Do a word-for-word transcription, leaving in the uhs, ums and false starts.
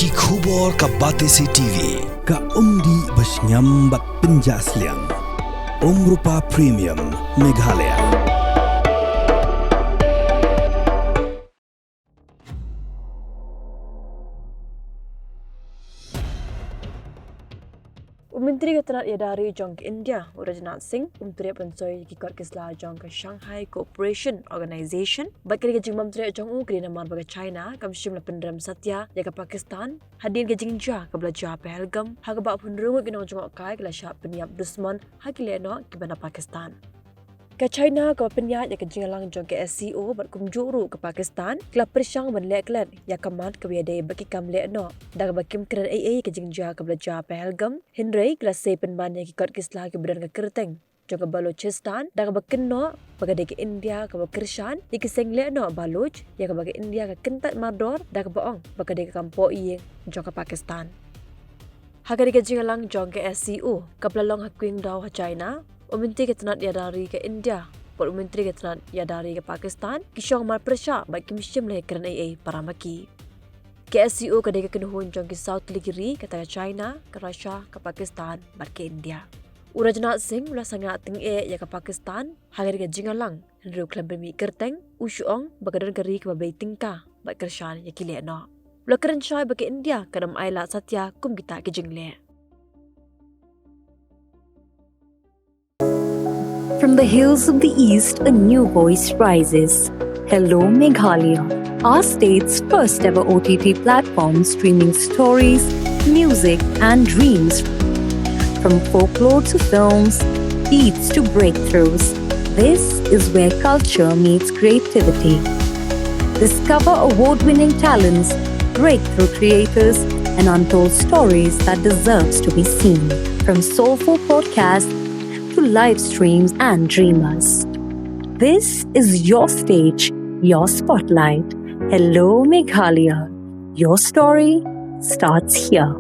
Ki khubor ka Batesi T V, ka umdih ba shngiam bad pynjah sliang. Umrupa Premium, Meghalaya. U Myntri ka tnat ïada ri jong ka India, u Rajnath Singh, um treh ban soi ïa ki kot ki sla jong ka Shanghai Cooperation Organization. Bad ka dei ka jingbym treh jong u ka dei namar ba ka China kam shym la pynrem satia ïa ka Pakistan hadien ka jingjia kaba la jia Pahalgam, ha kaba hynriew ngut ki nongjngohkai ki la shah pynïap dusmon ha ki lehnoh kiba na Pakistan. Ka China kaba pynïaid ïa ka jingïalang jong ka S C O bad kumjuh ruh ka Pakistan ki la pyrshang ban leh klet ïa ka mat kaba ïadei bad ki kam lehnoh da kaba kim kren ei ei ïa ka jingjia kaba la jia Pahalgam, hynrei ki la sei pynban ïa ki kot ki sla kiba don ka kyrteng jong ka Balochistan da kaba kynnoh ba ka dei ka India kaba kyrshan ïa ki seng lehnoh Baloch, ïa kaba ka India ka kyntait mardor da kaba ong ba ka dei ka kam pohïing jong ka Pakistan. Ha ka dei ka jingïalang jong ka S C O kaba la long ha Qingdao ha China, u Myntri ka tnat ïada ri ka India bad u Myntri ka tnat ïada ri ka Pakistan ki shong marpyrshah bad kim shym la ïakren ei ei para ma ki. Ka S C O ka dei ka kynhun jong ki saw tylli ki ri, kata ka China, ka Russia, ka Pakistan bad ka India. U Rajnath Singh u la sangeh tyngeh ïa ka Pakistan ha ka dei ka jingïalang, hynriew khlem pynmih kyrteng, u shu ong ba ka don ka ri kaba bei tyngka bad kyrshan ïa ki lehnoh. U la kren shai ba ka India kan ym ailad satia kum kita ki jingleh. From the hills of the East, a new voice rises. Hello, Meghalaya, our state's first ever O T T platform streaming stories, music, and dreams. From folklore to films, beats to breakthroughs, this is where culture meets creativity. Discover award winning talents, breakthrough creators, and untold stories that deserves to be seen. From soulful podcasts to live streams and dreamers. This is your stage, your spotlight. Hello, Meghalaya. Your story starts here.